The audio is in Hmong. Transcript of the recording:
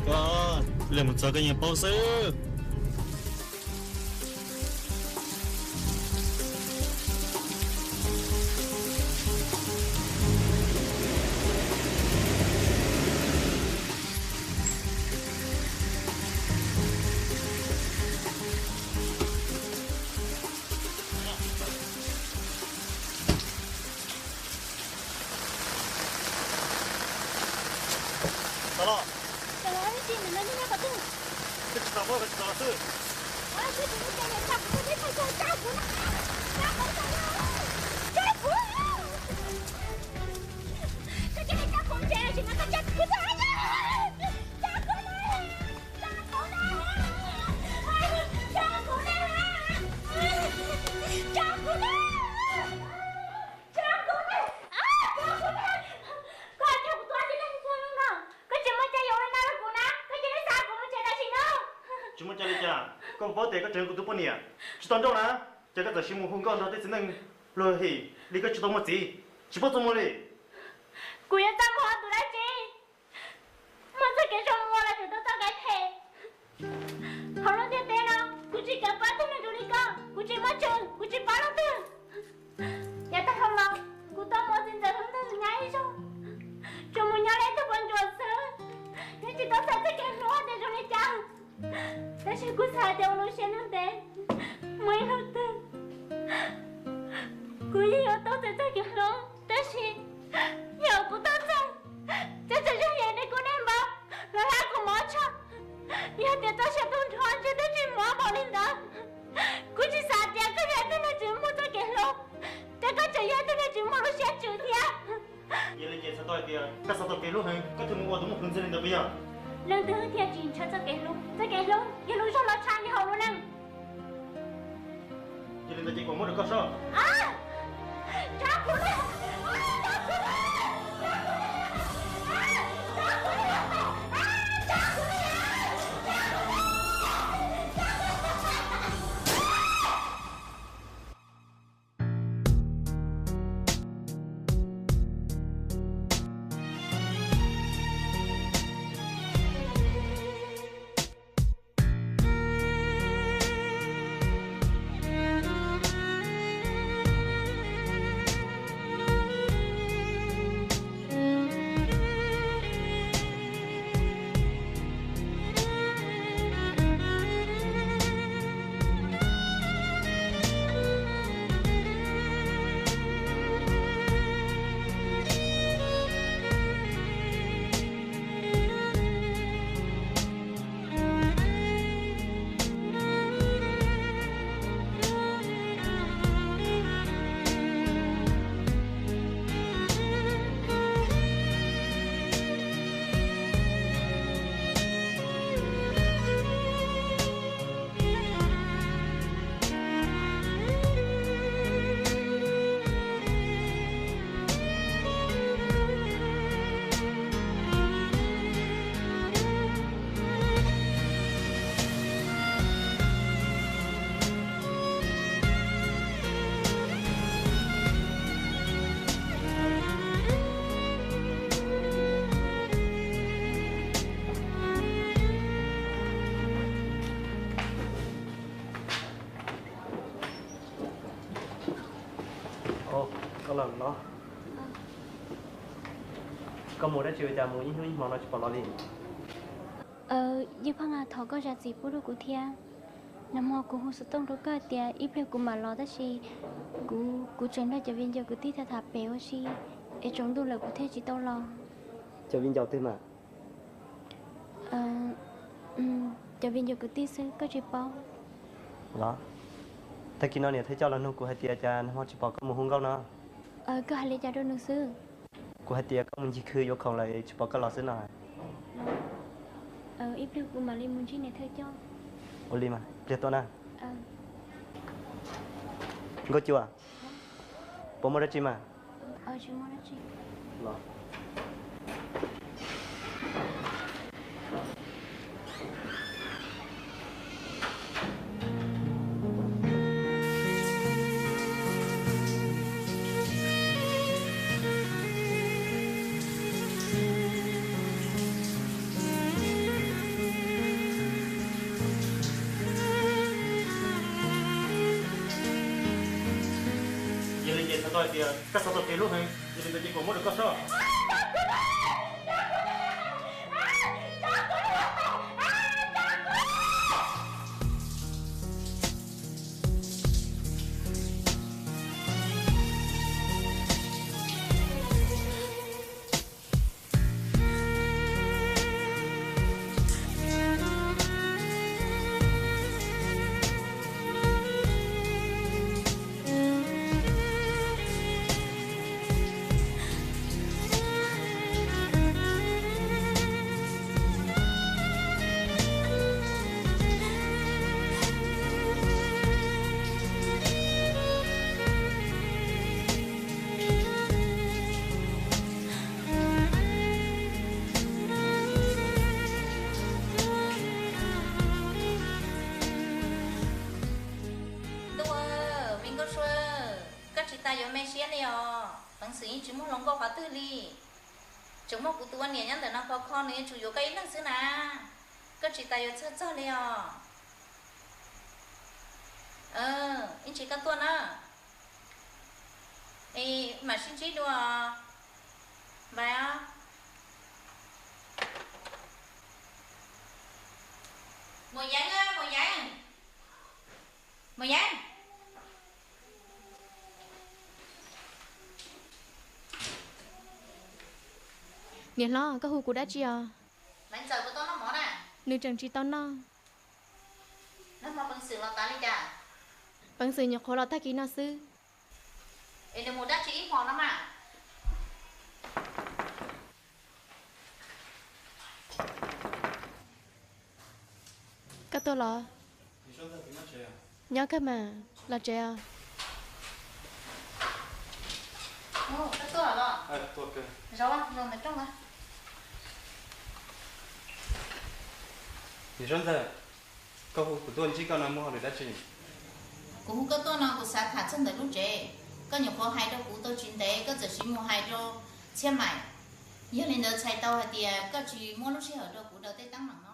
Koj, lawv mus txog koj yeej paub xwb. Tau los. Koj tsis tau muab, koj tsis tau los xwb. Koj tsis muaj cai yuav ua li no rau kuv na, koj cia li xa kuv mus tsev tam sim no. Tsis muaj cai li cas, koj puas paub tias koj tseem yog kuv tus poj niam tsis tau nrauj na, ces koj txawm sim mus hu nkauj nrog tej txiv neej luag him li koj tsis tau muaj txiv, tsis paub txoj hmoo li. Kuv yuav txaj muag ua tus dab tsi? Muaj txoj kev zoo ua los tseem tau txoj kev phem. Hauv lub ntiaj teb no, kuv tsis kam pab tug neeg zoo li koj, kuv tsis muaj tswv, kuv tsis pab leej twg. Yav tag dhau los, kuv tau mus ua txiv ntxawm hluas nraug nyab ib zaug, tsuas mus nyob li ib tug poj ntsuam xwb, yeej tsis tau xav txoj kev hlub tias zoo li cas. Tab sis kuv xav tias ua lub siab ntev, muaj ib hnub twg kuv yeej yuav tau txais txoj kev hlub. Tab sis yog kuv tau txais, ces txawm yog yam li kuv niag npawg los hla kuv mov tshaj. Yog tias txoj sia tub nrho ntshe twb tsis muab npaum li ntawd. Kuv tsis xav tias koj yog ib tug neeg tsis muaj txoj kev hlub, ces koj tseem yog ib tug neeg tsis muaj lub siab tswv thiab. Yog li ces txhais tau hais tias koj xav tau kev hlub heev koj thiaj mus ua tus muaj hluas ntswg li ntawd puas yog? Leej twg thiaj tsis ntshaw txoj kev hlub? Txoj kev hlub yog lub zog los tshaj nyob hauv lub neej. Yog li ntawd ces kuv muab rau koj soj. Koj los los, koj mus dab tsi ua cas mus ib hnub ib hmo no tsis pom los li? Yeej pheej thov koj zam txim pub rau kuv thiab. Nag hmo kuv hu xov tooj rau koj tias ib pliag kuv mam los tab sis kuv, kuv tseem nrog cov viv ncaus kwv tij tham tham pem ua si es tsaus ntuj lawm kuv thiaj tsis tau los. Cov viv ncaus twg mas? Cov viv ncaus kwv tij xwb koj tsis paub los? Tag kis no niam Thawj Coj los nug kuv hais tias cas nag hmo tsis pom koj mus hu nkauj no. Koj hais li cas rau nws xwb? Kuv hais tias koj mus ncig khw yuav khoom lawm tsis pom koj los xwb no. Ib pliag kuv mam li mus ntsib niam Thawj Coj. Ua li mas pliag tuaj na. Nkauj Cua, puas muaj dab tsi mas? Koj hais tias koj txhob tau kev hlub heev, yog li ntawd ces kuv muab rau koj saib. Ntuj, me nkauj sua, koj tsis tas yuav me siab li os. Peev xwm yeej tsis muaj hluas nkauj qhov twg li. Tseem muaj kuv tus ua niam nyob ntawm no khov kho, nws yuav tsum yuav koj ib leeg xwb na. Koj tsis tas yuav txhawj txog li os. Ib ntsis koj tuaj na, es mam sib ntsib dua. Npais os. Mus Yeeb, mus Yeeb, mus Yeeb. Niam hlob, koj hu kuv dab tsi os? Nws tseem tsis tau noj. Peev xwm nyuam qhuav los tag kis no xwb. Koj tuaj los? Nyob kawg mas, los tsev os. Koj tuaj los? Niam Suab Ntxawg, koj hu kuv tuaj ntsib koj no muaj hauj lwm dab tsi? Kuv hu koj tuaj no kuv xav tham txog ntawm lub tsev. Koj nyuam qhuav hais rau kuv tau tsis ntev, koj txawm sim mus hais rau Txhiaj Maim. Yog li ntawd txhais tau hais tias koj tsis muab lub sij hawm rau kuv daws tej teeb meem no.